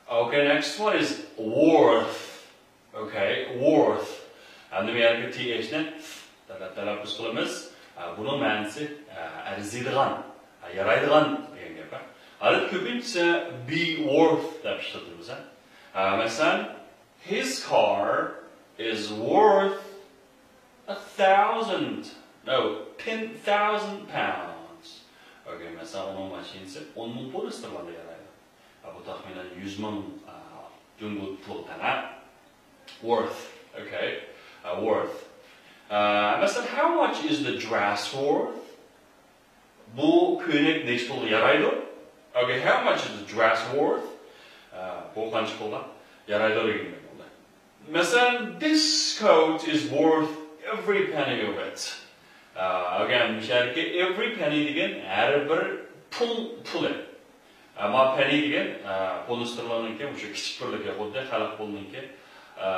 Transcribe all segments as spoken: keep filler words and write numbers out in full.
Okay, next one is worth. Okay, worth. ئەمدى بۇ يەردىكى T H نى تەلەپپۇز قىلىمىز. ئە، بۇنىڭ مەنىسى، ئە، ئەرزىيدىغان، ئە، يارايدىغان دېگەن گەپ. ئادەتتە كۆپىنچىسى be worth دەپ ئىشلىتىمىز. ئە، مەسىلەن، his car is worth a thousand, no, ten thousand pounds. Okay, مەسىلەن، ئۇنىڭ ماشىنىسى ئون مىڭ پوند ستېرلىنگە يارايدۇ. ئە، بۇ تەخمىنەن يۈز مىڭ، ئە، جۇڭگو پۇلىغا تەڭ. Worth. Okay. ئە، worth. ئە، مەسىلەن، how much is the dress worth? بۇ كۆينەك نەچچە پۇلغا يارايدۇ؟ Okay, how much is the dress worth? ئە، بۇ قانچە پۇلغا يارايدۇ دېگەن گەپ بولدى. مەسىلەن، this coat is worth every penny of it. ئە، ئەگەر مۇشۇ يەردىكى every penny دېگەن ھەر بىر پۇڭ پۇلى. ئە، ما penny دېگەن، ئە، پوند ستېرلىنىڭكى مۇشۇ كىچىك بىرلىكى، خۇددى خەلق پۇلىنىڭكى، ئە،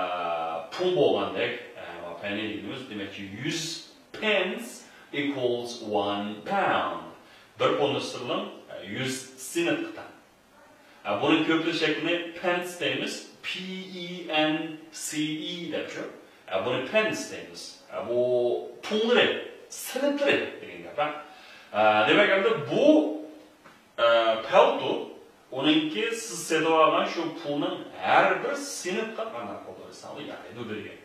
پۇڭ بولغاندەك. ئە، ما penny دېگىنىمىز، دېمەككى، يۈز pence equals one pound. بىر پوند ستېرلىن، ئە، يۈز سېنتقا تەڭ. ئە، بۇنى كۆپلىشىش شەكلىنى pence دەيمىز. P E N C E دەپ شۇ. ئە، بۇنى pence دەيمىز. ئە، بۇ پۇڭلىرى، سېنتلىرى دېگەن گەپ، ھە. ئە، دېمەك، ئەمدى بۇ، ئە، پەلتو، ئۇنىڭكى سىز سېتىۋالغان شۇ پۇلنىڭ ھەر بىر سېنتقا قانداق قىلدۇرساڭلار يارايدۇ دېگەن.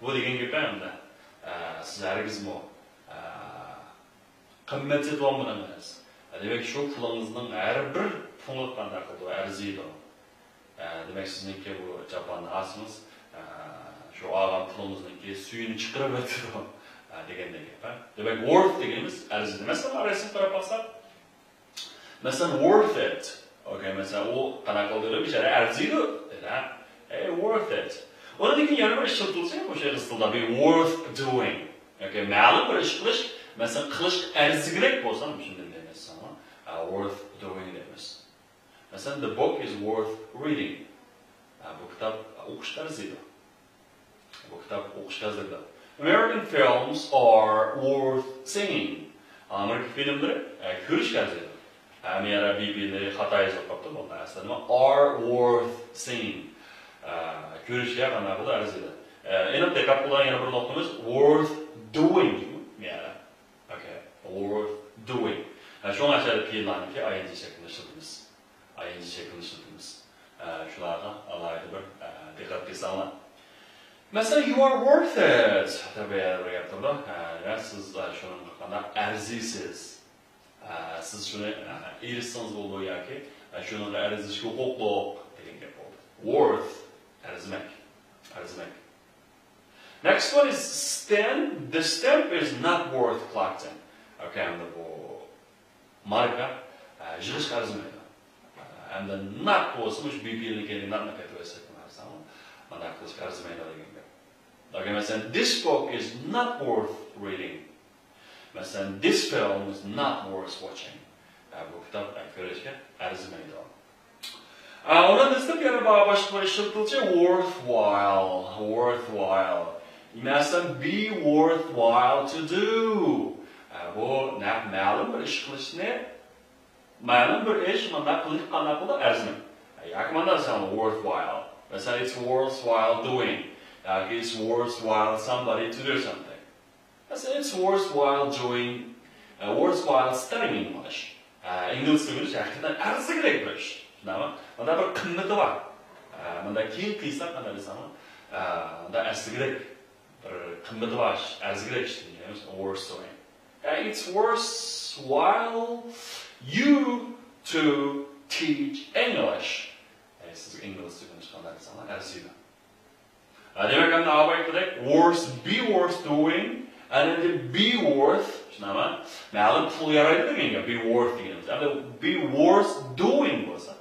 بۇ دېگەن گەپ ئەمدى، ئە، سىز ھەرگىزمۇ، ئە، قىممەت سېتىۋالمىدىڭىز. دېمەك، شۇ پۇلىڭىزنىڭ ھەر بىر پۇڭى قانداق قىلىدۇ، ئەرزىيدۇ. ئە، دېمەك، سىزنىڭكى بۇ چاپاننى ئالسىڭىز، ئە، شۇ ئالغان پۇلىڭىزنىڭكى سۈيىنى چىقىرىۋېتىدۇ، ئە، دېگەندەك گەپ، ھە. دېمەك، worth دېگىنىمىز ئەرزىيدۇ. مەسىلەن، رەسىمگە قاراپ باقساق، مەسىلەن، worth it. Okay، مەسىلەن، ئۇ قانداق قىلدى، بىچارە ئەرزىيدۇ دېدى، ھە. Hey, worth it. ئۇنىڭدىن كېيىن يەنە بىر ئىشلىتىلسە، مۇشۇ ئىستىلدا be worth doing. Okay، مەلۇم بىر ئىش قىلىش، مەسىلەن، قىلىشقا ئەرزىگۈدەك بولسا، شۇنداق دەيمىز، ئە، worth doing دەيمىز. مەسىلەن، the book is worth reading. ئە، بۇ كىتاب ئوقۇشقا ئەرزىيدۇ. بۇ كىتاب ئوقۇشقا ئەرزىيدۇ. American films are worth seeing. ئامېرىكا فىلىملىرى، ئە، كۆرۈشكە ئەرزىيدۇ. ئە، مەيەردە B P نى خاتا يېزىپ قاپتۇ، بۇندا ئەسلى نېمە؟ Are worth seeing. ئە، كۆرۈشكە قانداق بولىدۇ؟ ئەرزىيدۇ. ئە، ئېنىق دىققەت قىلىدىغان يەنە بىر نۇقتىمىز worth doing. مەيەردە. Okay، worth doing. ھە، شۇڭا ئەشەدە پېئىللارنىڭكى I N G شەكلىنى ئىشلىتىمىز. I N G شەكلىنى ئىشلىتىمىز. ھە، شۇلارغا ئالاھىدە بىر، ھە، دىققەت قىلساڭلار. مەسىلەن، you are worth it دەپ بىر گەپ تۇرىدۇ. ھە، يا سىز، ھە، شۇنىڭغا قانداق ئەرزىيسىز. ھە، سىز شۇنى، ھە، ئېرىشسىڭىز بولىدۇ ياكى، ھە، شۇنىڭغا ئەرزىيىشكە ھوقۇقلۇق دېگەن گەپ بولدى. Worth، ئەرزىمەك. ئەرزىمەك. Next one is stamp. The stamp is not worth collecting. Okay، ئەمدى بۇ ماركا، ئە، يىغىشقا ئەرزىمەيدۇ. ئە، ئەمدى not بولسا، مۇشۇ B P نىڭ كەينىگە not نى كەلتۈرۈۋەتسەك، مانا قىلىشقا ئەرزىمەيدۇ دېگەن گەپ. Okay، مەسىلەن، this book is not worth reading. مەسىلەن، this film is not worth watching. ئە، بۇ كىتاب، ئە، كۆرۈشكە ئەرزىمەيدۇ. ئە، ئۇنىڭ دېسەم يەنە با-، باشقا بىر ئىشلىتىلىشى worthwhile، worthwhile. مەسىلەن، be worthwhile to do. ئە، بۇ نەق مەلۇم بىر ئىش قىلىشنى، مەلۇم بىر ئىش مۇنداق قىلىش قانداق بولىدۇ؟ ئەرزىمەك. ياكى مۇنداق دېسەڭ worthwhile. مەسىلەن، it's worthwhile doing. ياكى it's worthwhile somebody to do something. مەسىلەن، it's worthwhile doing، ئە، worthwhile studying English. ئە، ئىنگلىز تىلى ئۆگىنىش ھەقىقەتەن ئەرزىگۈدەك بىر ئىش. شۇنداقمۇ؟ مۇنداق بىر قىممىتى بار. ئە، مۇنداق كېيىن قىلساق، قانداق دېسەڭلار، ئە، مۇنداق ئەرزىگۈدەك بىر قىممىتى بار ئىش، ئەرزىگۈدەك ئىش دېگەن worth doing. ئە، it's worthwhile you to teach English. ئە، سىز ئىنگلىز تىلى ئۆگىنىش قانداق دېسەڭلار، ئەرزىيدۇ. ھە، دېمەك، ئەمدى ئاۋۋال ئېيتقۇدەك، worth، be worth doing، ئەمدى be worth، شۇنداقمۇ؟ مەلۇم پۇل يارايدۇ دېگەن گەپ، be worth دېگىنىمىز. ئەمدى be worth doing بولسا،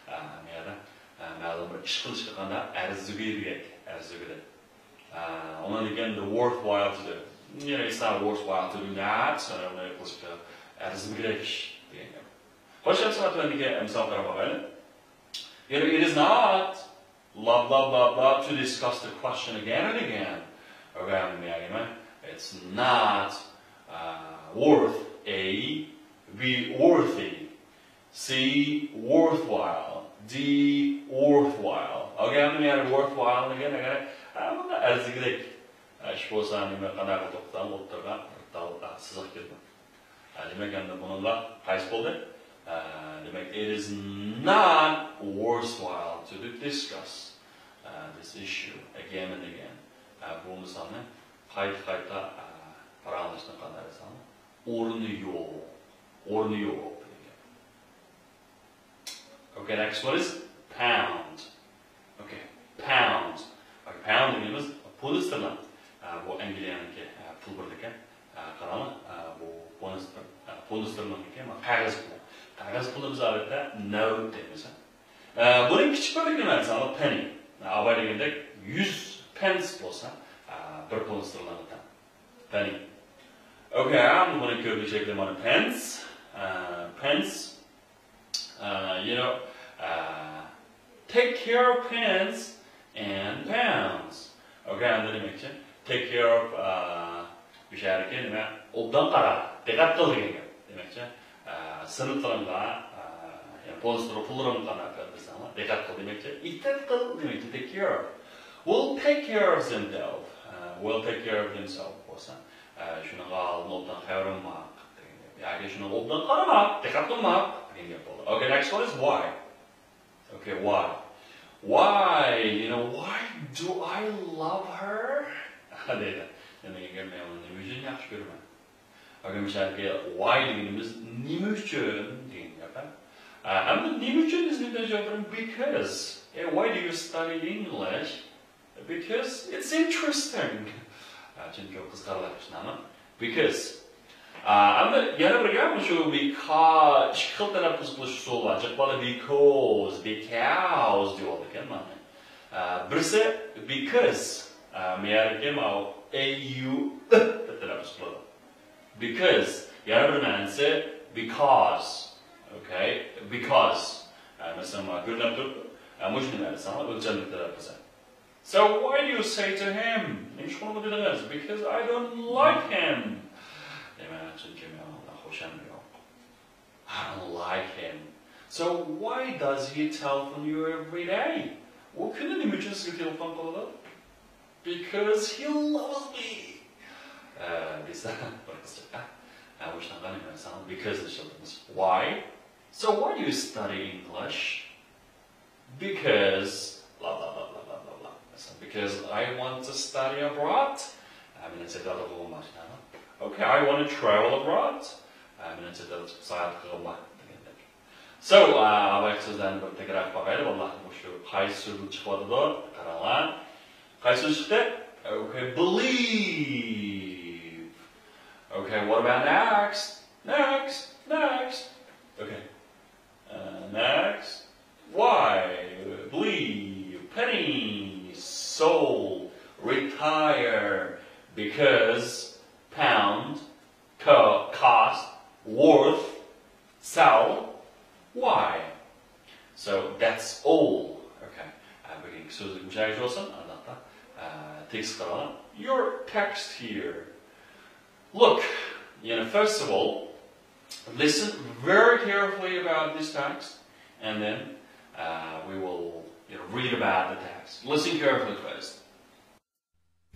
ھە، مەيەردە، ھە، مەلۇم بىر ئىش قىلىشقا قانداق ئەرزىگۈدەك، ئەرزىگۈدەك. ھە، ئۇنىڭدىن كېيىن the worthwhile to do. You know, it's not worthwhile to do that، سەن ئۇنى قىلىشقا ئەرزىمىگۈدەك ئىش دېگەن گەپ. خوش، ئەمسە تۆۋەندىكى مىسالغا قاراپ باقايلى. You know, it is not blah, blah, blah, blah, to discuss the question again and again. Again, yeah, you know, it's not, uh, worth A, B, worthy, C, worthwhile, the worthwhile. ئوكەي، ئەمدى مەن worthwhile دېگەن ئەگەر، ھە، بۇنداق ئەرزىگۈدەك، ھە، ئىش بولسا، نېمە، قانداق قىلدۇق، ئوتتۇرىغا بىر تال، ھە، سىزىق كىرىدۇ. ھە، دېمەك، ئەمدى بۇنىڭغا قايسى بولدى؟ ھە، دېمەك، it is not worthwhile to discuss, uh, this issue again and again. ھە، بۇ مىسالنى قايتا-قايتا، ھە، پاراڭلاشنى قانداق دېسەڭلار، ئورنى يوق، ئورنى يوق دېگەن گەپ. Okay, next one is pound. Okay, pound. Okay, pound دېگىنىمىز پوند ستېرلىنگ. ئە، بۇ ئەنگلىيەنىڭكى، ئە، پۇل بىرلىكى. ئە، قاراڭلار، ئە، بۇ پوند ستېر-، ئە، پوند ستېرلىنگنىڭكى قەغەز پۇلى. قەغەز پۇلى بىز ئادەتتە نەۋەت دەيمىز. ئە، بۇنىڭ كىچىك بىرلىكى نېمە دېسەڭلار، پېنى. ئە، ئاۋاي دېگەندەك يۈز پەنس بولسا، ئە، بىر پوند ستېرلىنگقا تەڭ. پېنى. Okay, ئەمدى بۇنىڭ كۆپلۈك شەكلى مانا پەنس. ئە، پەنس. Uh, you know, uh, take care of pence and pounds. Okay, ئەمدى دېمەكچى. Take care of, uh, مۇشۇ يەردىكى نېمە؟ ئوبدان قارا، دىققەت قىل دېگەن گەپ. دېمەكچى، uh، سىنىپلىرىڭغا، uh، يەنى پوند ستېرلىنگ پۇللىرىڭغا قانداق قىل دېسەڭلار، دىققەت قىل دېمەكچى. ئېھتىيات قىل دېمەكچى، take care of. Will take care of himself. Uh, will take care of himself بولسا، ئە، شۇنىڭغا ئالدىن ئوبدان خەۋىرىم بار دېگەن گەپ. ياكى شۇنىڭغا ئوبدان قارىما، دىققەت قىلما دېگەن گەپ بولدى. Okay, next one is why. Okay, why? Why, you know, why do I love her? دەيدۇ. نېمە دېگەن گەپ، مەن ئۇنى نېمە ئۈچۈن ياخشى كۆرىمەن؟ Okay، مۇشۇ يەردىكى why دېگىنىمىز نېمە ئۈچۈن دېگەن گەپ، ھە؟ ئە، ئەمدى نېمە ئۈچۈن دېسە، مەن جاۋاب بېرىمەن، because. Hey, why do you study English? Because it's interesting. ئە، چۈنكى ئۇ قىزىقارلىق، شۇنداقمۇ؟ Because. ئە، ئەمدى يەنە بىر گەپ، شۇ بىكا-، ئىككى خىل تەلەپپۇز قىلىش ئۇسۇلى بار. جىق بالا because، because دېيىۋالىدىكەن مانا. ئە، بىرسى because. ئە، مەيەركى ماۋۇ A U دەپ تەلەپپۇز قىلىدۇ. Because. يەنە بىر مەنىسى because. Okay. Because. ئە، مەسىلەن، مانا كۆرۈنۈپ تۇرۇپتۇ. ئە، مۇشۇنى مەنىسى ئۆلچەملىك تەلەپپۇزى. So why do you say to him? نېمىشقا ئۇنىڭغا دېدىڭىز؟ Because I don't like him. دېمەك، چۈنكى مېنىڭ ئۇنىڭ بىلەن خۇشامىتىم يوق. I don't like him. So why does he telephone you every day? ئۇ كۈندە نېمە ئۈچۈن سىزگە تېلېفون قىلىدۇ؟ Because he loves me. ئە، دېسە، بىر قىزچاق، ئە، ئە، مۇشۇنىڭغا نېمە دېسەڭ، because نى ئىشلىتىمىز. Why? So why do you study English? Because blah, blah, blah. مەسىلەن، because I want to study abroad. ئە، مېنىڭ چەت ئەلدە ئوقۇغۇم بار، شۇنداقمۇ؟ Okay, I want to travel abroad. ئە، مېنىڭ چەت ئەلدە چىقىپ ساياھەت قىلغۇم بار، دېگەندەك. So، ئە، ھاۋايقى سۆزلەرنى بىر تەكرار قىلىپ باقايلى. ۋاللا، مۇشۇ قايسى سۆزدىن چىقىۋاتىدۇ؟ قاراڭلار. قايسى سۆز چىقتى؟ Okay, believe. Okay, what about next? Next, next. Okay. Uh, next. Why, believe, penny, sold, retire, because, pound, co-, cost, worth, sell, why. So that's all. Okay. ئە، بۈگۈنكى سۆزلۈك مۇشۇ يەرگىچە بولسۇن. ئانداقتا، ئە، تېكىست قاراڭلار. Your text here. Look, you know, first of all, listen very carefully about this text, and then, uh, we will, you know, read about the text. Listen carefully first.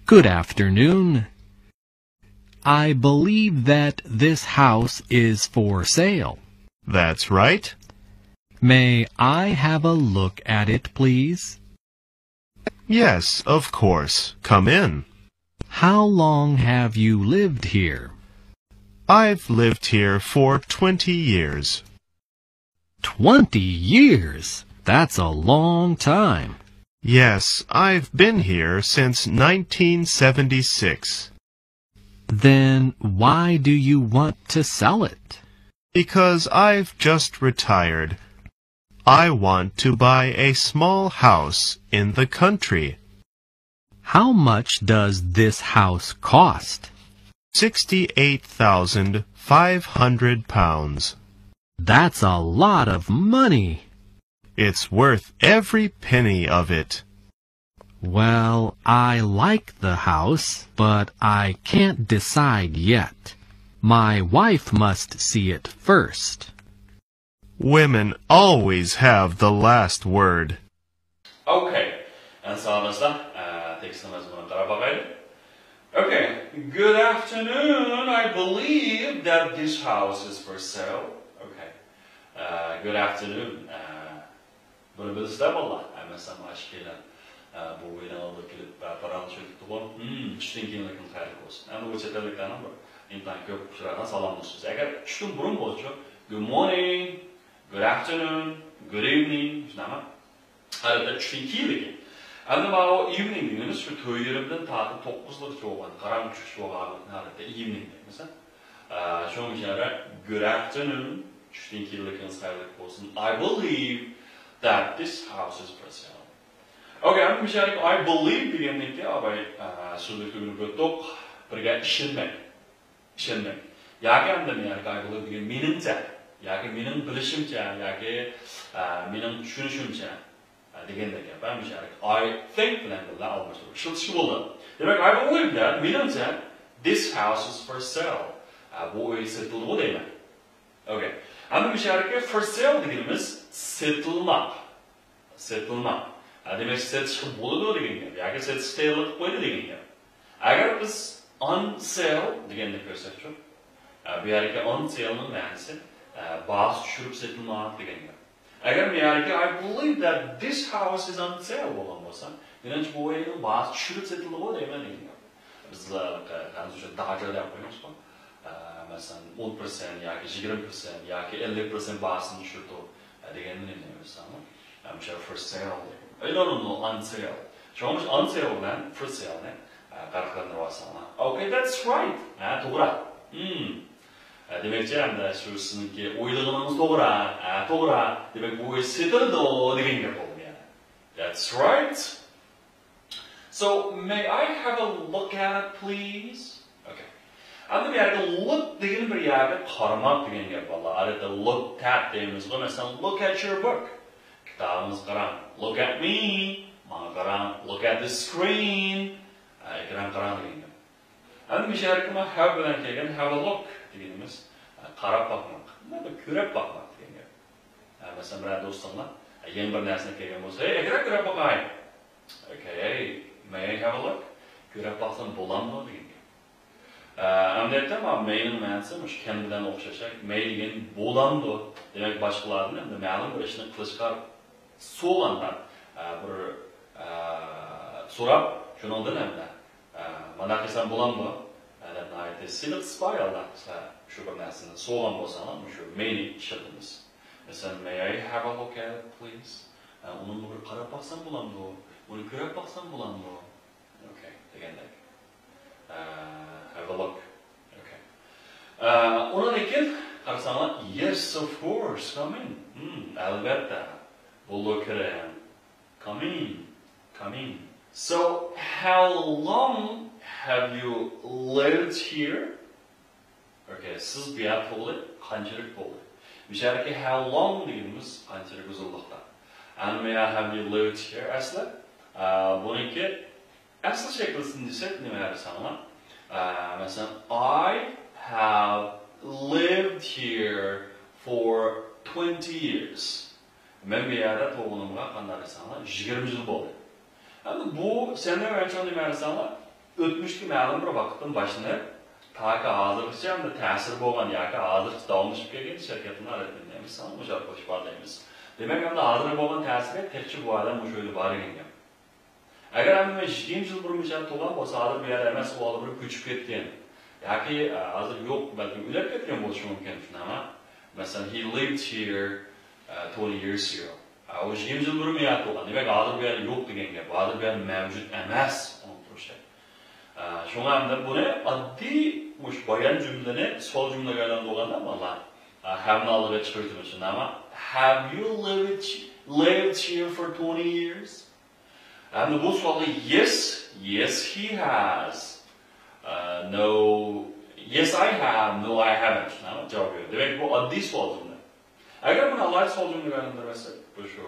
Good afternoon. I believe that this house is for sale. That's right. May I have a look at it, please? Yes, of course. Come in. How long have you lived here? I've lived here for twenty years. Twenty years? That's a long time. Yes, I've been here since nineteen seventy-six. Then why do you want to sell it? Because I've just retired. I want to buy a small house in the country. How much does this house cost? Sixty-eight thousand five hundred pounds. That's a lot of money. It's worth every penny of it. Well, I like the house, but I can't decide yet. My wife must see it first. Women always have the last word. Okay. ئەمدى سالاملاشسا، ئە، تېكىستنىڭ مەزمۇنىغا قاراپ باقايلى. Okay. Good afternoon. I believe that this house is for sale. Okay. ئە، good afternoon. ئە، بۇنى بىلىسىلەر بالىلار. ئە، مەسىلەن، مانا ئىككىيلەن، ئە، بۇ ئۆينىڭ ئالدىغا كېلىپ، ئە، پاراڭلىشىۋېتىپتىغۇ. ھىم، چۈشتىن كېيىنلىكىڭىز خەيرلىك بولسۇن. ئەمدى بۇ چەت ئەللىكلەرنىڭ بىر ئىنتايىن كۆپ ئۇچرايدىغان سالاملىشىشى. ئەگەر چۈشتىن بۇرۇن بولسىچۇ، good morning, good afternoon, good evening، شۇنداقمۇ؟ ئادەتتە چۈشتىن كېيىنلىكى. ئەمدى ماۋۇ evening دېگىنىمىز شۇ تۆت يېرىمدىن تارتىپ توققۇزلىغىچە بولغان، قاراڭغۇ چۈشكىچە بولغان ھالەتتە evening دەيمىز. ئە، شۇنىڭ ئۈچۈن good afternoon، چۈشتىن كېيىنلىكىڭىز خەيرلىك بولسۇن. I believe that this house is for sale. Okay، ئەمدى مۇشۇ يەردىكى I believe دېگەندىن كېيىن، ئاۋاي، ئە، سۆزلۈكتە ئۆگىنىپ ئۆتتۇق. بىرگە ئىشەنمەڭ. ئىشەنمەڭ. ياكى ئەمدى مەيەرگە I believe دېگەن مېنىڭچە، ياكى مېنىڭ بىلىشىمچە، ياكى، ئە، مېنىڭ چۈشىنىشىمچە، ئە، دېگەندەك گەپ. ھە، مۇشۇ يەردىكى I think بىلەن بىللە ئالماشتۇرۇپ ئىشلىتىشكە بولىدۇ. دېمەك، I believe that، مېنىڭچە، this house is for sale. ئە، بۇ ئۆي سېتىلدىغۇ دەيمەن. Okay. ئەمدى مۇشۇ يەردىكى for sale دېگىنىمىز سېتىلماق. سېتىلماق. ھە، دېمەك، سېتىشقا بولىدۇ دېگەن گەپ. ياكى سېتىشقا تەييارلىق قويدى دېگەن گەپ. ئەگەر بىز on sale دېگەننى كۆرسەكچۇ، ھە، بۇ يەردىكى on sale نىڭ مەنىسى، ھە، باھاسى چۈشۈرۈپ سېتىلماق دېگەن گەپ. ئەگەر بۇ يەردىكى I believe that this house is on sale بولغان بولسا، مېنىڭچە بۇ ئۆينىڭ باھاسى چۈشۈرۈپ سېتىلدىغۇ دەيمەن دېگەن گەپ. بىز، ئە، خەنزۇچە داجا دەپ قويىمىزغۇ. ئە، مەسىلەن، ئون پىرسەنت ياكى يىگىرمە پىرسەنت ياكى ئەللىك پىرسەنت باھاسىنى چۈشۈرىدۇ، ئە، دېگەننى نېمە دەيمىز؟ ئە، مۇشۇ for sale. ئەي، no, no, no, on sale. شۇڭا مۇشۇ on sale بىلەن for sale نى، ئە، پەرقلەندۈرۈۋالساڭلار. Okay, that's right. ھە، توغرا. ھىم. ئە، دېمەكچى، ئەمدى شۇ سىزنىڭكى ئويلىغىنىڭىز توغرا. ھە، توغرا. دېمەك، بۇ ئۆي سېتىلىدۇ دېگەن گەپ بولدى يەنى. That's right. So, may I have a look at it, please? Okay. ئەمدى بۇ يەردە look دېگىنى بىر يەرگە قارىماق دېگەن گەپ، بالىلار. ئادەتتە look at دەيمىزغۇ، مەسىلەن، look at your book. كىتابىڭىزغا قاراڭ. Look at me. ماڭا قاراڭ. Look at the screen. ئە، ئېكرانغا قاراڭ دېگەن گەپ. ئەمدى مۇشۇ يەردىكى مانا have بىلەن كەلگەن have a look دېگىنىمىز، ئە، قاراپ باقماق. نېمە، كۆرۈپ باقماق دېگەن گەپ. ئە، مەسىلەن، بىرەر دوستۇڭلار، ئە، يېڭى بىر نەرسىنى كەلگەن بولسا، ھەي، ئەكرەم، كۆرۈپ باقاي. Okay, may I have a look? كۆرۈپ باقسام بولامدۇ دېگەن گەپ. ئە، ئەمەلىيەتتە مانا may نىڭ مەنىسى مۇشۇ can بىلەن ئوخشاش. May دېگەن بولامدۇ؟ دېمەك، باشقىلاردىن ئەمدى مەلۇم بىر ئىشنى قىلىشقا سوغاندا، ئە، بىر، ئە، سوراپ، شۇنىڭدىن ئەمدى، ئە، مانداق قىلسام بولامدۇ؟ ئە، دەپ ناھايىتى سىلىق سىپايى ھالدا سىلەر شۇ بىر نەرسىنى سوغان بولساڭلار، مۇشۇ may نى ئىشلىتىمىز. مەسىلەن، may I have a look at it, please? ئە، ئۇنىڭغا بىر قاراپ باقسام بولامدۇ؟ ئۇنى كۆرۈپ باقسام بولامدۇ؟ Okay، دېگەندەك. ئە، have a look. Okay. ئە، ئۇنىڭدىن كېيىن قارىساڭلار، yes, of course, come in. ھىم، ئەلۋەتتە. بولىدۇ، كىرىڭ. Come in. Come in. So, how long have you lived here? Okay, سىز بۇ يەردە تۇرغىلى قانچىلىك بولدى؟ مۇشۇ يەردىكى how long دېگىنىمىز قانچىلىك ئۇزۇنلۇقتا. And may I have you lived here ئەسلى؟ ئە، بۇنىڭكى ئەسلى شەكلىسىنى دېسەك نېمە دېسەڭلار؟ ئە، مەسىلەن، I have lived here for twenty years. مەن بۇ يەردە تۇرغىنىمغا قانداق دېسەڭلار، يىگىرمە يىل بولدى. ئەمدى بۇ سەننىڭ ئۆلچىڭى نېمە دېسەڭلار، ئۆتمۈشتىكى مەلۇم بىر ۋاقىتتىن باشلىنىپ، تاكى ھازىرغىچە ئەمدى تەسىر بولغان ياكى ھازىرغىچە داۋاملىشىپ كەلگەن شەركەتنىڭ ئادەتتە نېمە دېسەڭلار، مۇشۇ ئىپادىلەيمىز. دېمەك، ئەمدى ھازىر بولغان تەسىرى تېخىچە بۇ ئادەم مۇشۇ يەردە بار دېگەن گەپ. ئەگەر ئەمدى مەن يىگىرمە يىل بۇرۇن مۇشۇ يەردە تۇرغان بولسا، ھازىر بۇ يەردە ئەمەس، ئۇ ئالدى بىر كۆچۈپ كەتكەن. ياكى، ئە، ھازىر يوق، بەلكىم ئۆلۈپ كەتكەن بولۇشى مۇمكىن، شۇنداقمۇ؟ مەسىلەن، he lived here, ئە، twenty years ago. ئە، ئۇ يىگىرمە يىل بۇرۇن بۇ يەردە تۇرغان. دېمەك، ھازىر بۇ يەردە يوق دېگەن گەپ. ھازىر بۇ يەردە مەۋجۇت ئەمەس، ئۇنىڭ تۇرۇشى. ئە، شۇڭا ئەمدى بۇنى ئاددىي مۇشۇ بايان جۈملىنى سوئال جۈملىگە ئايلاندۇرغاندا، مانا، ئە، have نى ئالدىغا چىقىرىۋېتىمىز، شۇنداقمۇ؟ Have you lived, lived here for twenty years? ئەمدى بۇ سوئالغا yes, yes, he has. ئە، no, yes, I have, no, I haven't. شۇنداقمۇ؟ جاۋاب بېرىدۇ. دېمەك، بۇ ئاددىي سوئال جۈملە. ئەگەر بۇنى ئالاھىدە سوئال جۈملىگە ئايلاندۇرۇۋەتسەك، بۇ شۇ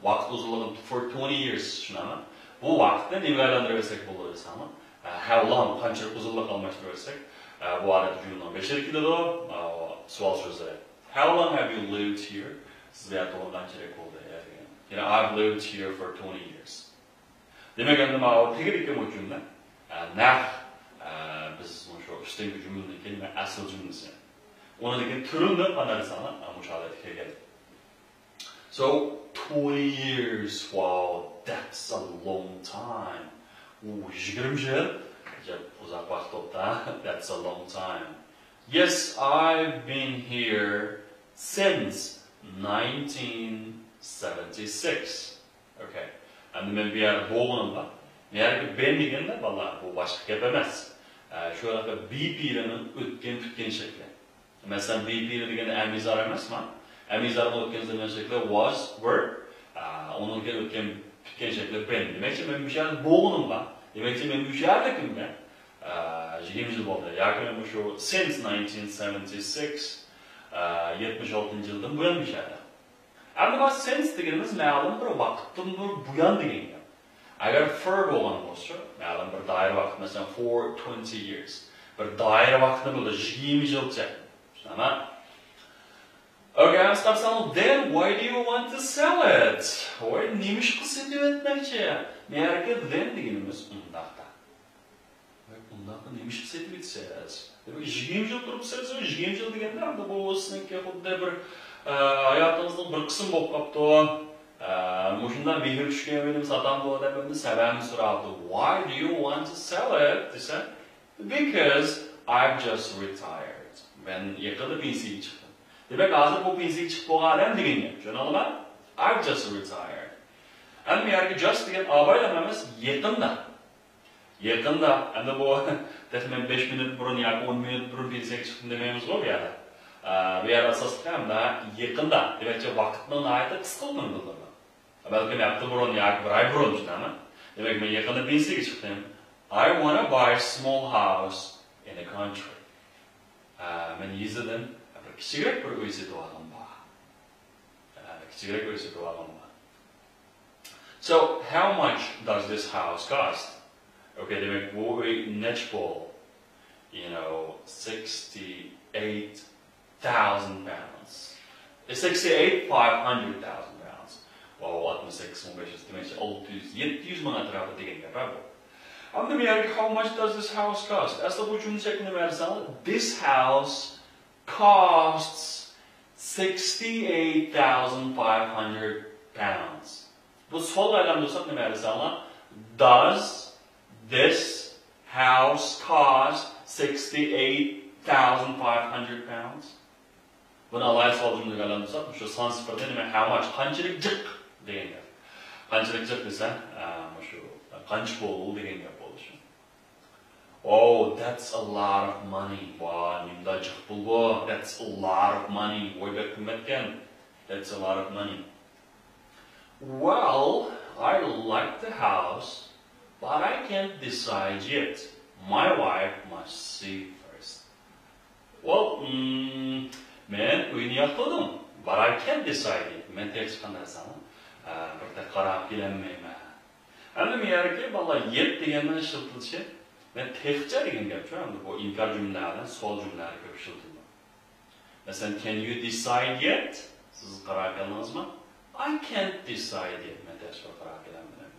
ۋاقىت ئۇزۇنلۇقىنى for twenty years، شۇنداقمۇ؟ بۇ ۋاقىتنى نېمىگە ئايلاندۇرۇۋەتسەك بولىدۇ دېسەڭلار، ئە، how long، قانچىلىك ئۇزۇنلۇق ئالماشتۇرۇۋەتسەك، ئە، بۇ ئادەتتە جۈملىنىڭ بېشىدا كېلىدۇ، ئە، سوئال سۆزلىرى. How long have you lived here? سىز بۇ يەردە تۇرغىلى قانچىلىك بولدى دېگەن. يەنى I've lived here for twenty years. دېمەك، ئەمدى ماۋۇ تېگىدىكى بۇ جۈملە، ئە، نەق، ئە، بىز مۇشۇ ئۈستۈنكى جۈملىدىن كېيىن ئەسلى جۈملىسى. ئۇنىڭدىن كېيىن تۈرىنى قانداق دېسەڭلار، مۇشۇ ھالەتكە كەلگەن. So, twenty years, wow, that's a long time. ئۇ يىگىرمە يىل، ئەجەب ئۇزاق ۋاقىت بوپتۇ. That's a long time. Yes, I've been here since nineteen seventy-six. Okay. ئەمدى مەن بۇ يەردە بولغىنىمغا، بۇ يەردىكى been دېگەندە، بالىلار، بۇ باشقا گەپ ئەمەس. ئە، شۇ ھېلىقى be پېئىلىنىڭ ئۆتكەن پۈتكەن شەكلى. مەسىلەن، be پېئىلى دېگەندە ئەمىزار ئەمەسمۇ؟ ئەمىزارنىڭ ئۆتكەن زېمىن شەكلى was، were، ئە، ئۇنىڭ كېيىن ئۆتكەن پۈتكەن شەكلى been. دېمەكچى، مەن مۇشۇ يەردە بولغىنىمغا، دېمەكچى، مەن مۇشۇ يەردىكىمگە، ئە، يىگىرمە يىل بولدى. ياكى مەن مۇشۇ since nineteen seventy-six، ئە، يەتمىش ئالتىنچى يىلدىن بۇيان مۇشۇ يەردە. ئەمدى مانا since دېگىنىمىز مەلۇم بىر ۋاقىتتىن بۇيان دېگەن گەپ. ئەگەر for بولغان بولسا، مەلۇم بىر دائىرە ۋاقىت، مەسىلەن، for twenty years. بىر دائىرە ۋاقىتنى بىلدۈرىدۇ، يىگىرمە يىلچە. چۈشىنەمەن؟ Okay، ئەمدى قارىساڭ، then why do you want to sell it? ۋاي، نېمىشقا سېتىۋەتمەكچى؟ مەركە then دېگىنىمىز ئۇنداقتا. ۋاي، ئۇنداقتا نېمىشقا سېتىۋېتىسىز؟ دېمەك، يىگىرمە يىل تۇرۇپسىز، يىگىرمە يىل دېگەندە، ئەمدى بۇ سىزنىڭكى خۇددى بىر، ئە، ھاياتىڭىزنىڭ بىر قىسمى بولۇپ قاپتۇ. ئە، مۇشۇنداق مېھىر چۈشكەن ۋېلىم ساتامدۇ دەپ ئەمدى سەۋەبىنى سوراپتۇ. Why do you want to sell it دېسە، because I've just retired. مەن يېقىندا پېنسىيەگە چىقتىم. دېمەك، ھازىر بۇ پېنسىيەگە چىقىپ بولغان ئادەم دېگەن گەپ. چۈشىنىڭلارمۇ؟ I've just retired. ئەمدى بۇ يەردىكى just دېگەن ئاۋايلام ئەمەس، يېقىندا. يېقىندا، ئەمدى بۇ تېخى مەن بەش مىنۇت بۇرۇن ياكى ئون مىنۇت بۇرۇن پېنسىيەگە چىقتىم دېمەيمىزغۇ بۇ يەردە. ئە، بۇ يەردە ئاساسلىقى ھەمدە يېقىندا، دېمەكچى، ۋاقىتنىڭ ناھايىتى قىسقىلىقىنى بىلدۈرىدۇ. بەلكىم ھەپتە بۇرۇن ياكى بىر ئاي بۇرۇن، چۈشىنەمەن. دېمەك، مەن يېقىندا پېنسىيەگە چىقتىم. I wanna buy a small house in the country. ئە، مەن يېزىدىن بىر كىچىكرەك بىر ئۆي سېتىۋالغۇم بار. ئە، كىچىكرەك ئۆي سېتىۋالغۇم بار. So, how much does this house cost? Okay، دېمەك، بۇ ئۆي نەچچە پۇل؟ You know, sixty-eight thousand pounds. Sixty-eight, five hundred thousand pounds. ۋاۋ، ئاتمىش سەككىز مىڭ بەش يۈز، دېمەكچى، ئالتە يۈز، يەتتە يۈز مىڭ ئەتراپى دېگەن گەپ، ھە، بۇ. ئەمدى بۇ يەردىكى how much does this house cost? ئەسلى بۇ جۈملە شەكلىنى بەرسەڭ، this house costs sixty-eight thousand five hundred pounds. بۇ سوئالغا ئايلاندۇرساق نېمە دېسەڭلار؟ Does this house cost sixty-eight thousand five hundred pounds? بۇنى ئالايىت سوئال جۈملىگە ئايلاندۇرساق، مۇشۇ سانسىز فېئىلدە نېمە، how much، قانچىلىك جىق دېگەن گەپ. قانچىلىك جىق دېسە، ئە، مۇشۇ قانچە پۇل دېگەن گەپ بولىدۇ. Oh, that's a lot of money. ۋاي، نېمىدا جىق پۇل بۇ. That's a lot of money. ۋاي، بەك قىممەتكەن. That's a lot of money. Well, I like the house, but I can't decide yet. My wife must see first. Well, mm, مەن ئۆينى ياقتۇردۇم. But I can't decide yet. مەن تېخىچە قانداق دېسەڭ، ئە، بىر تەك قاراپ كېلەلمەيمەن. ئەمدى بۇ يەردىكى بالىلار yet دېگەننىڭ ئىشلىتىلىشى، مەن تېخىچە دېگەن گەپچۇ، ئەمدى بۇ ئىنكار جۈملىلەردە، سوئال جۈملىلەردە كۆپ ئىشلىتىلىدۇ. مەسىلەن، can you decide yet؟ سىز قارار كەلدىڭىزمۇ؟ I can't decide yet. مەن تېخىچە قارار كېلەلمىدىم.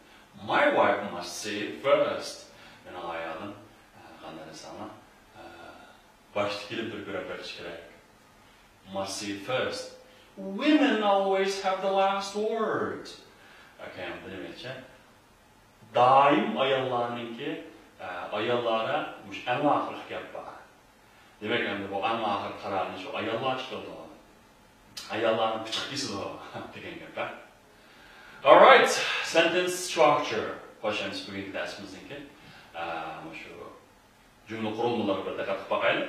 My wife must see it first. مېنىڭ ئايالىم، ئە، قانداق دېسەڭلار، ئە، باشتا كېلىپ بىر كۆرۈپ بېقىشى كېرەك. Must see it first. Women always have the last word. Okay، بۇ نېمە دېمەكچى؟ دائىم ئاياللارنىڭكى، ئە، ئاياللاردا مۇشۇ ئەڭ ئاخىرقى گەپ بار. دېمەك، ئەمدى بۇ ئەڭ ئاخىرقى قارارنى شۇ ئاياللار چىقىرىدۇ. ئاياللارنىڭ پىچىقى كېسىدۇ دېگەن گەپ، ھە؟ Alright، sentence structure. خوش، ئەمدى بۈگۈنكى دەرسىمىزنىڭكى، ئە، مۇشۇ جۈملە قۇرۇلمىلىرىغا بىر دىققەت قىلىپ باقايلى.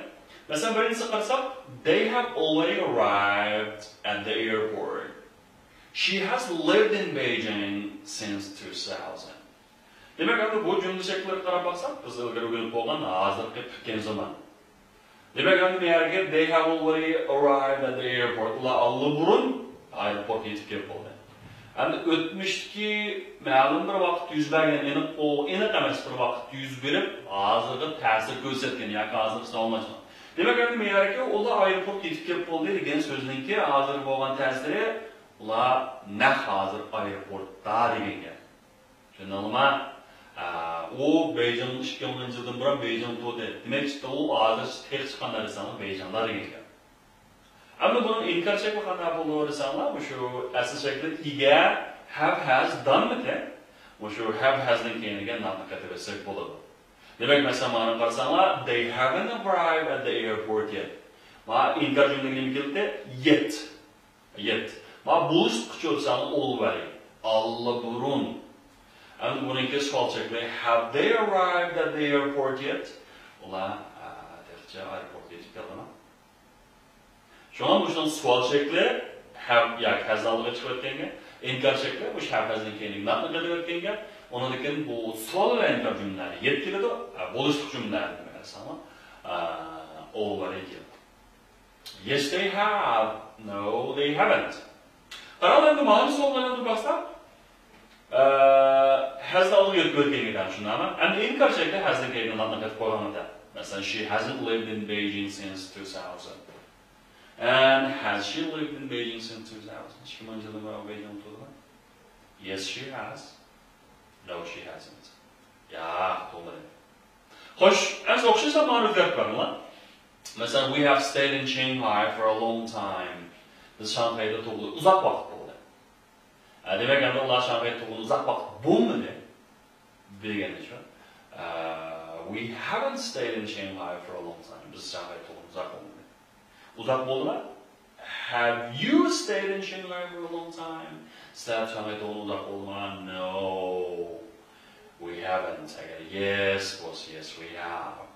مەسىلەن، بىرىنچىسىگە قارىساق، they have already arrived at the airport. She has lived in Beijing since two thousand. دېمەك، ئەمدى بۇ جۈملە شەكىللىرىگە قاراپ باقساق، بىز ئىلگىرى ئۆگىنىپ بولغان ھازىرقى پۈتكەن زامان. دېمەك، ئەمدى بۇ يەرگە they have already arrived at the airport. ئۇلار ئاللىبۇرۇن ئايروپورتقا يېتىپ كېلىپ بولدى. ئەمدى ئۆتمۈشتىكى مەلۇم بىر ۋاقىت يۈز بەرگەن، ئېنىق، ئو-، ئېنىق ئەمەس بىر ۋاقىت يۈز بېرىپ، ھازىرغا تەسىر كۆرسەتكەن ياكى ھازىرقى زامانلاشقان. دېمەك، ئەمدى مەيەركى ئۇلار ئايروپورتقا يېتىپ كەپ بولدى دېگەن سۆزنىڭكى ھازىر بولغان تەسىرى، ئۇلار نەق ھازىر ئايروپورتتا دېگەن گەپ. چۈشەندىڭلارمۇ؟ ئا، ئۇ بېيجىڭ ئىككى مىڭىنچى يىلدىن بۇرۇن بېيجىڭ تۇردى. دېمەك، ئۇ ھازىر تېخى چىققان نەرسىڭلار بېيجىڭدا دېگەن گەپ. ئەمدى بۇنىڭ ئىنكار شەكلى قانداق بولىدۇ دېسەڭلار، مۇشۇ ئەسلى شەكلى ئىگە، have، has، done مىكەن؟ مۇشۇ have، has نىڭ كەينىگە ناتنى قېتىۋەتسەك بولىدۇ. دېمەك، مەسىلەن، مانا قارىساڭلار، they haven't arrived at the airport yet. مانا ئىنكار جۈملىگە نېمە كېلدى؟ Yet. Yet. مانا بولۇشلۇققا چۆلسەڭلار، already. ئاللىبۇرۇن. ئەمدى بۇنىڭكى سوئال شەكلى، have they arrived at the airport yet؟ ئۇلار، ئا، تېخىچە ئايروپورتقا يېتىپ كەلدىمۇ؟ شۇڭا مۇشۇنىڭ سوئال شەكلى have ياكى has ئالدىغا چىقىۋەتكەن گەپ. ئىنكار شەكلى مۇشۇ have، has نىڭ كەينىگە ناتنى قېتىۋەتكەن گەپ. ئۇنىڭدىن كېيىن بۇ سوئال ۋە ئىنكار جۈملىلەردە يەت كېلىدۇ. ھە، بولۇشلۇق جۈملىلەردە دېمەك، ئەسلىمۇ، ئە، already كېلىدۇ. Yes, they have. No, they haven't. قاراڭلار، ئەمدى مانا سوئالغا ئايلاندۇرۇپ باقساق، ئە، has نى ئالدىغا يۆتكىۋەتكەن گەپ، شۇنداقمۇ؟ ئەمدى ئىنكار شەكلى has نىڭ كەينىگە ناتنى قېتىپ قويغان گەپ. مەسىلەن، she hasn't lived in Beijing since two thousand. And has she lived in Beijing since two thousand? ئىككى مىڭىنچى يىلدىن بۇيان بېيجىڭدا تۇردىمۇ؟ Yes, she has. No, she hasn't. ياق، تۇرمىدى. خوش، ئەمدى ئوخشاشلا مانا ئۆزگەرتىپ بېرىڭلار. مەسىلەن، we have stayed in Shanghai for a long time. بىز شاڭخەيدە تۇرغىلى ئۇزاق ۋاقىت بولدى. ھە، دېمەك، ئەمدى ئۇلار شاڭخەيدە تۇرغىلى ئۇزاق ۋاقىت بولمىدى دېگەن ئىش. ئە، we haven't stayed in Shanghai for a long time. بىز شاڭخەيدە تۇرغىلى ئۇزاق بولمىدى. ئۇزاق بولدىلا؟ Have you stayed in Shanghai for a long time? سىلەر شاڭخەيدە تۇرغىلى ئۇزاق بولدىما؟ No, we haven't. ئەگەر yes بولسا، yes, we have.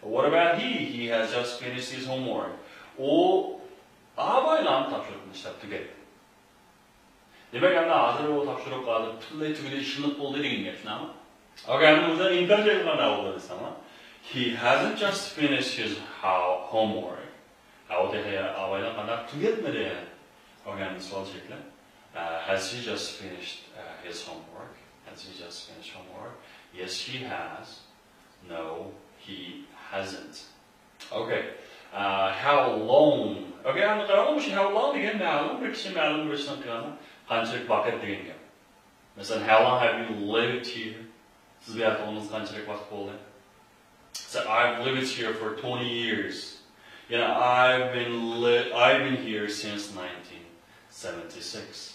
What about he? He has just finished his homework. ئۇ ئابايلام تاپشۇرۇقنى ئىشلەپ تۈگەتتى. دېمەك، ئەمدى ھازىر ئۇ تاپشۇرۇق ھازىر پۈتۈنلەي تۈگىدى، ئىشلىنىپ بولدى دېگەن گەپ، شۇنداقمۇ؟ ئوكەي، ئەمدى بۇ يەردە ئىنكار شەكلى قانداق بولىدۇ دېسەڭلار، he hasn't just finished his ho-، homework. ھە، ئۇ تېخى ئابايلام قانداق تۈگەتمىدى. ئوكەي، ئەمدى سوئال شەكلى. ئە، has she just finished, ئە، his homework? Has he just finished homework? Yes, she has. No, he hasn't. Okay. Uh, how long? Okay، ئەمدى قاراڭلار، مۇشۇ how long دېگەن مەلۇم بىر كىشى مەلۇم بىر ئىشنى قىلغاندا قانچىلىك ۋاقىت دېگەن گەپ. مەسىلەن، how long have you lived here? سىز بۇ يەردە تۇرغىنىڭىزغا قانچىلىك ۋاقىت بولدى؟ So, I've lived here for twenty years. يەنى I've been li-, I've been here since nineteen seventy-six.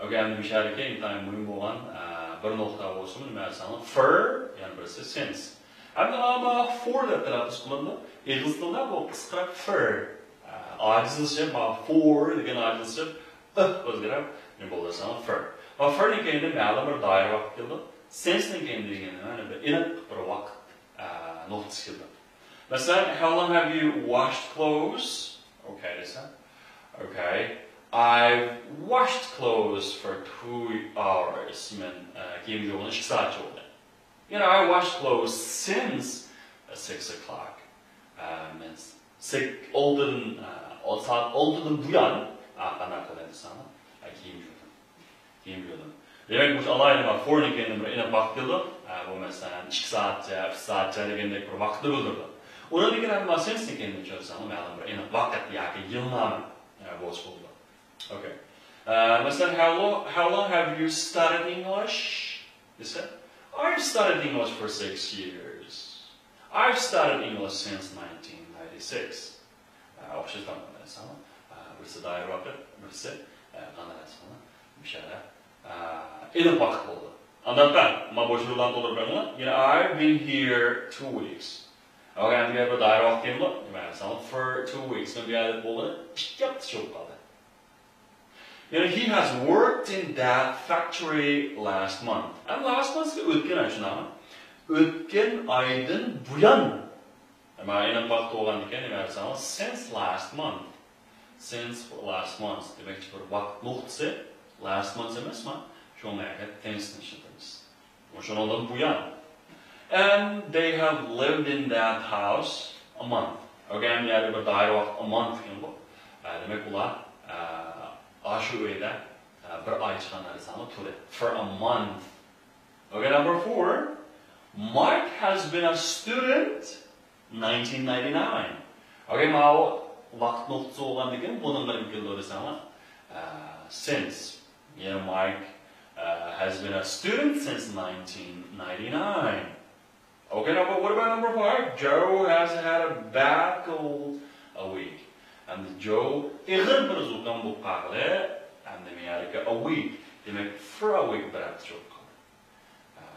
ئوكەي، ئەمدى مۇشۇ يەردىكى ئىنتايىن مۇھىم بولغان، ئە، بىر نۇقتا بولسىمۇ، نېمە دېسەڭلار، for، يەنە بىرسى since. ئەمدى ئەمما for دەپ تەلەپپۇز قىلىنىدۇ. ئىنگلىز تىلىدا بۇ قىسقىراق for. ئە، ئاجىزلىشىپ، ما for دېگەن ئاجىزلىشىپ، ئىھ ئۆزگىرىپ، نېمە بولدى دېسەڭلار، for. ما for نىڭ كەينىدە مەلۇم بىر دائىرە ۋاقىت كېلىدۇ. Since نىڭ كەينىدە دېگەن نېمە؟ بىر ئېنىق بىر ۋاقىت، ئە، نۇقتىسى كېلىدۇ. مەسىلەن، how long have you washed clothes? ئوكەي دېسە. ئوكەي. I've washed clothes for two hours. مەن، ئە، كىيىم يۇغىنى ئىككى سائەتچە بولدى. You know, I washed clothes since, ئە، six o'clock. ئە، مەن سەك-، ئالتىدىن، ئە، سائەت ئالتىدىن بۇيان، ئە، قانداق قىلدىم دېسەڭلار، ئە، كىيىم يۇدۇم. كىيىم يۇدۇم. دېمەك، مۇشۇ ئالاھىدە for نىڭ كەينىدىن بىر ئېنىق ۋاقىت كېلىدۇ. ئە، بۇ، مەسىلەن، ئىككى سائەتچە، ئۈچ سائەتچە دېگەندەك بىر ۋاقىتنى بىلدۈرىدۇ. ئۇنىڭدىن كېيىن، ئەمما since نىڭ كەينىدىن چۈشەنسەڭلار، مەلۇم بىر ئېنىق ۋاقىت ياكى يىلنامە، ئە، بولسا بولىدۇ. Okay. ئە، مەسىلەن، how lo-, how long have you studied English? دېسە، I've studied English for six years. I've studied English since nineteen ninety-six. ئە، ئوخشاش تامغا دېسەڭلار، ئە، بىرسى دائىرە ۋاقىت، بىرسى، ئە، قانداق دېسەڭلار، مۇشۇ يەردە، ئە، ئېنىق ۋاقىت بولىدۇ. ئانداقتا، ما بوش ئورۇنلارنى تولدۇرۇپ بېرىڭلار. يەنە I've been here two weeks. ئەگەر بۇ يەردە دائىرە ۋاقىت كېلىدۇ، نېمە دېسەڭلار، for two weeks. مەن بۇ يەردە بولغىلى ئىككى ھەپتە چىقىپ قالدى. يەنى، he has worked in that factory last month. ئەمدى last month دېگەن ئۆتكەن ئاي، شۇنداقمۇ؟ ئۆتكەن ئايدىن بۇيان. مانا ئېنىق ۋاقىت بولغاندىكىن، نېمە دېسەڭلار، since last month. Since last month. دېمەكچى، بىر ۋاقىت نۇقتىسى last month ئەمەسمۇ؟ شۇڭا مەن since نى ئىشلىتىمىز. شۇنىڭدىن بۇيان. And they have lived in that house a month. ئوكەي، يەنى بىر دائىرە ۋاقىت a month ئىكەن بۇ. ئە، دېمەك، ئۇلار، ئە، ئاشۇ ئۆيدە، ئە، بىر ئاي چىققان دېسەڭلار تۇردى. For a month. Okay, number four. Mike has been a student nineteen ninety-nine. Okay, ماۋۇ ۋاقىت نۇقتىسى بولغاندىكىن بۇنىڭغا نېمە كېلىدۇ دېسەڭلار، since. يەنى Mike has been a student since nineteen ninety-nine. Okay, now, but what about number five? Joe has had a bad cold a week. ئەمدى جو ئېغىر بىر زۇكام بولۇپ قالغىلى، ئەمدى مەيەردىكى a week، دېمەك، for a week، بىر ھەپتە چوقۇم.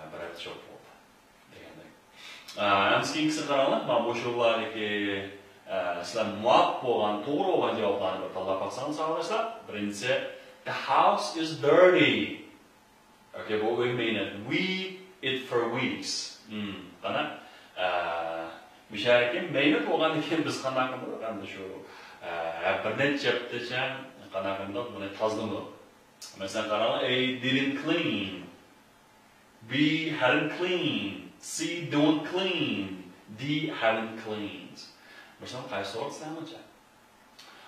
بىر ھەپتە چوقۇم بولدى دېگەندەك. ئەمدى كېيىنكىسىگە قاراڭلار. مانا بۇ شۇلارنىڭكى، سىلەر مۇۋاپىق بولغان، توغرا بولغان جاۋابلارنى بىر تاللاپ باقساڭلار، ساۋاقداشلار. بىرىنچىسى، the house is dirty. Okay, بۇ ئۆي مەينەت. We eat for weeks. قانا، مۇشەرىكى مەينەت بولغاندىن كېيىن بىز قانداق قىلدۇق؟ ئەمدى شۇ، بىر نەچچە ھەپتىچە قانداق قىلدۇق؟ بۇنى تازىلىمىدۇق. مەسىلەن، قاراڭلار، A didn't clean. B hadn't cleaned. C don't clean. D haven't cleaned. مۇشۇنىڭ قايسى سورۇن سىلەرنىڭچە؟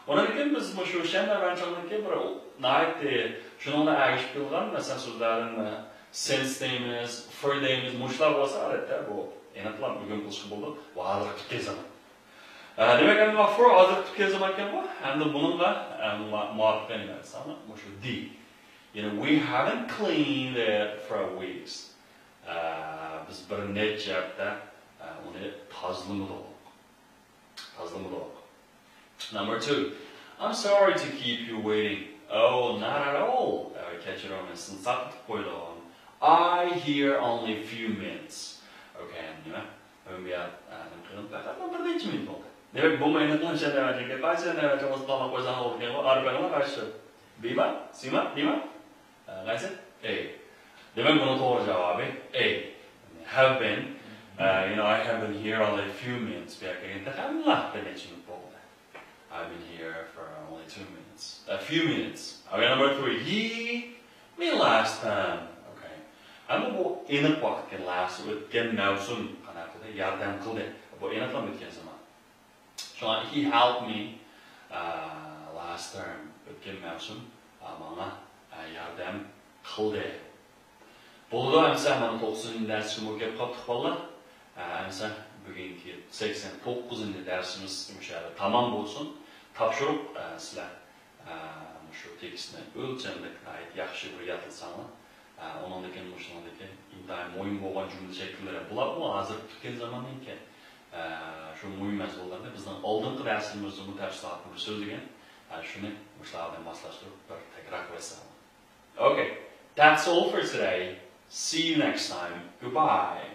ئۇنىڭدىن كېيىن بىز مۇشۇ شەنبە مەنچىڭدىكى بىر ناھايىتى شۇنىڭغا ئەگىشىپ كېلىدىغان، مەسىلەن، سۆزلەردىن since دەيمىز، for دەيمىز، مۇشۇلار بولسا، ئادەتتە بۇ ئېنىقلا بۈگۈن قىلىشقا بولىدۇ. ۋە ھازىرقى پۈتكەن زامان. ئە، دېمەك، ئەمدى for ھازىرقى پۈتكەن زامان ئىكەنغۇ، ئەمدى بۇنىڭغا، ئە، مۇۋاپىق نېمە دېسەڭلار، مۇشۇ D. يەنى we haven't cleaned it for weeks. ئە، بىز بىر نەچچە ھەپتە، ئە، ئۇنى تازىلىمىدۇق. تازىلىمىدۇق. Number two. I'm sorry to keep you waiting. Oh, not at all. ئە، كەچۈرۈڭ، مەن سىزنى ساقىتىپ قويدۇم. I here only few minutes. Okay, نېمە؟ مەن بۇ يەر، ئە، نېمە قىلدىم؟ پەقەت بىر نەچچە مىنۇت بولدى. دېمەك، بۇمۇ ئېنىقلىنىشى نەۋەتىگە، قايسى نەۋەتىگە مۇستاقىل قويساڭ بولىدىكەن، ئارپەڭلار قايسى؟ بما؟ سىما؟ دېما؟ ئە، قايسى؟ A. دېمەك، بۇنىڭ توغرا جاۋابى A. Have been. ئە، you know, I have been here only a few minutes. بۇ يەرگە كەلگەندە تېخى ئەملا بىر نەچچە مىنۇت بولدى. I've been here for only two minutes. A few minutes. Okay, number three. He, me last time. Okay. ئەمما بۇ ئېنىق ۋاقىتكەن، last، ئۆتكەن مەۋسۇم قانداق قىلدى؟ ياردەم قىلدى. بۇ ئېنىقلا ئۆتكەن زامان. شۇڭا he helped me، ئە، last term. ئۆتكەن مەۋسۇم، ئە، ماڭا، ئە، ياردەم قىلدى. بولىدۇ، ئەمسە مانا توققۇزىنچى دەرسكىمۇ كەپ قاپتۇق، بالىلار. ئە، ئەمسە بۈگۈنكى سەكسەن توققۇزىنچى دەرسىمىز مۇشۇ يەردە تامام بولسۇن. تاپشۇرۇق، ئە، سىلەر، ئە، مۇشۇ تېكىستنى ئۆلچەملىك ناھايىتى ياخشى بىر يادلىساڭلار، ئە، ئۇنىڭدىن كېيىن مۇشۇنىڭدىكى ئىنتايىن مۇھىم بولغان جۈملە شەكىللىرى، بۇلارمۇ ھازىر پۈتكەن زاماننىڭكى، ئە، شۇ مۇھىم مەزمۇنلارنى بىزنىڭ ئالدىنقى دەرسلىرىمىزدىمۇ تەپسىلاتلىق سۆزلىگەن. ئە، شۇنى مۇشۇلار بىلەن ماسلاشتۇرۇپ بىر تەكرار قىلىۋەتسەڭلار. Okay, that's all for today. See you next time. Goodbye.